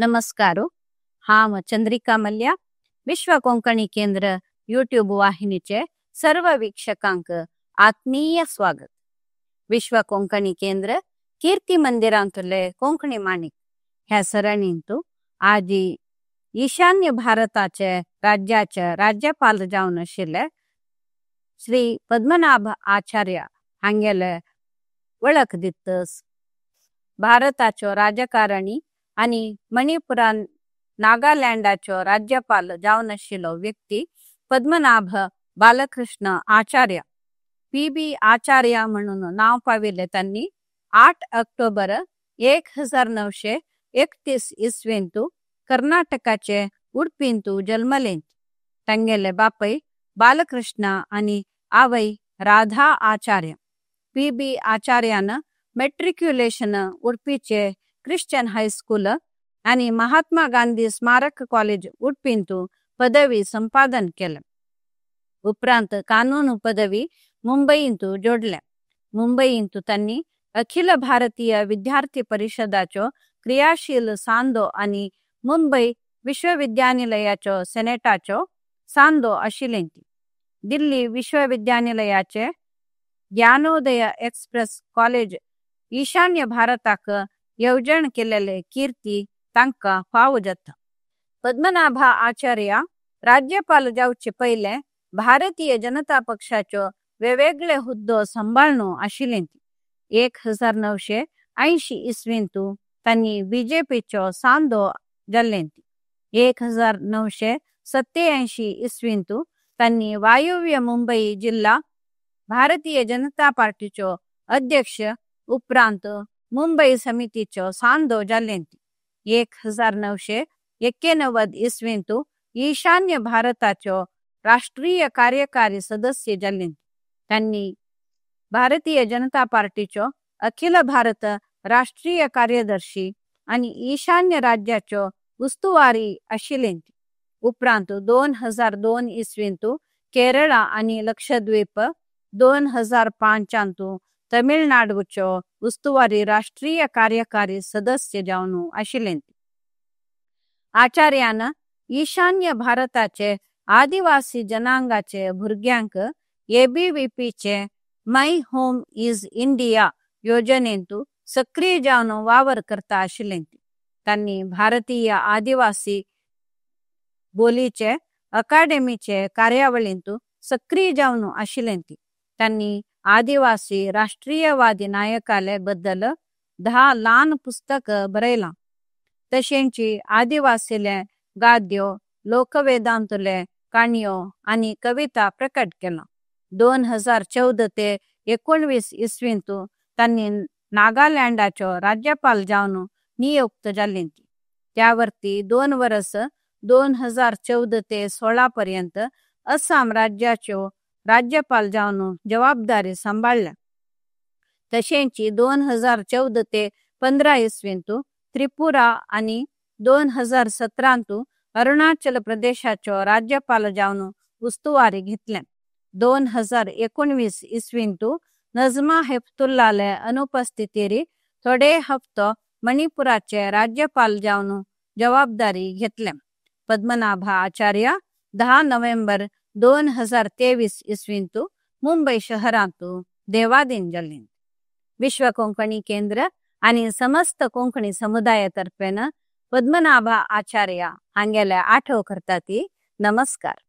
नमस्कार। हांव चंद्रिका मल्या, विश्व कोंकणी केंद्र यूट्यूब वाहिनीचे सर्व वीक्षकांक आत्मीय स्वागत। विश्व कोंकणी केंद्र कीर्ती मंदिरांतुले कोंकणी माणिक ह्या सरणींतु आजी ईशान्य भारताचे राज्याचे राज्यपाल जावन आशिल्ले श्री पद्मनाभ आचार्य हांगेले वळख दितस। भारताचो राजकारणी आणि मणिपुरान नागालँडाचो राज्यपाल जावन आशिल्लो व्यक्ती पद्मनाभ बालकृष्ण आचार्य पी.बी. आचार्य म्हणून नाव पाविले तांनी 8 ऑक्टोबर 1931 इसवेंतु कर्नाटकाचे उडपींतु जन्मलेंत। तांगेले बापय बालकृष्ण आणि आवय राधा आचार्य। पी.बी. आचार्यान मेट्रिक्युलेशन उडपीचे क्रिश्चन हाय स्कूल आणि महात्मा गांधी स्मारक कॉलेज उडपींतु पदवी संपादन केले। उपरांत कानून पदवी मुंबईंतु जोडले। मुंबईंतु तांनी अखिल भारतीय विद्यार्थी परिषदाचो क्रियाशील सांदो आणि मुंबई विश्वविद्यानिलयाचो सेनेटाचो सांदो आशिलेंती। दिल्ली विश्वविद्यानिलयाचे ज्ञानोदय एक्सप्रेस कॉलेज ईशान्य भारताक योजन केलेले कीर्ती तांका फावो जाता। पद्मनाभ आचार्य राज्यपाल जावचे पहिले भारतीय जनता पक्षाचो वेगवेगळे हुद्दो सांभाळनो आशिलेंती। 1980 इसवेंतु तांनी बीजेपीचो सांदो जाल्लेंती। 1987 इसवेंतु तांनी वायुव्य मुंबई जिल्हा भारतीय जनता पार्टीचो अध्यक्ष उपरांत मुंबई समितीचो सांदो जाल्लेंती। 1991 इसवेंतु ईशान्य भारताचो राष्ट्रीय कार्यकारी सदस्य जाल्लेंती। तांनी भारतीय जनता पार्टीचो अखिल भारत राष्ट्रीय कार्यदर्शी आणि ईशान्य राज्याचो उस्तुवारी आशिलेंती। उपरांत 2002 इसवेंतु केरळ आणि लक्षद्वीप, 2005 तमिळनाडूचो उस्तुवारी राष्ट्रीय कार्यकारी सदस्य जावन आशिलेंती। आचार्यान ईशान्य भारताचे आदिवासी जनांगाचे भुरग्यांक एबीवीपीचे my home is India योजनेंतु सक्रिय जावन वावर करता आशिलेंती। तांनी भारतीय आदिवासी बोलीचे अकाडेमीचे कार्यावळींतु सक्रिय जावन आशिलेंती। तांनी आदिवासी राष्ट्रीयवादी नायकाले बद्दल 10 ल्हान पुस्तक बरयलां। तशेंच आदिवासीले गाद्यो, लोकवेदांतुले काणयो आनी कविता प्रकट केला। 2014 ते 19 इसवेंतु तांनी नागालँडाचो राज्यपाल जावन नियुक्त जाल्लेंती। त्यावरती 2 वर्स 2014 ते 16 पर्यंत असम राज्याचो राज्यपाल जावन जबाबदारी सांभाळल्या। तशेंच 2014 ते 15 इसवेंतु त्रिपुरा आणि 2017 अरुणाचल प्रदेशाचो राज्यपाल जावन उस्तुवारी घेतले। 2019 इसवेंतु नजमा हेपतुल्लाले अनुपस्थितीरी थोडे हफ्तो मणिपुराचे राज्यपाल जावन जबाबदारी घेतले। पद्मनाभ आचार्य 10 नोव्हेंबर 2023 इसवेंतु मुंबई शहरांतु देवाधीन जाल्लें। विश्व कोंकणी केंद्र आणि समस्त कोंकणी समुदायातर्फेन पद्मनाभ आचार्य हांगेले आठव करता ती। नमस्कार।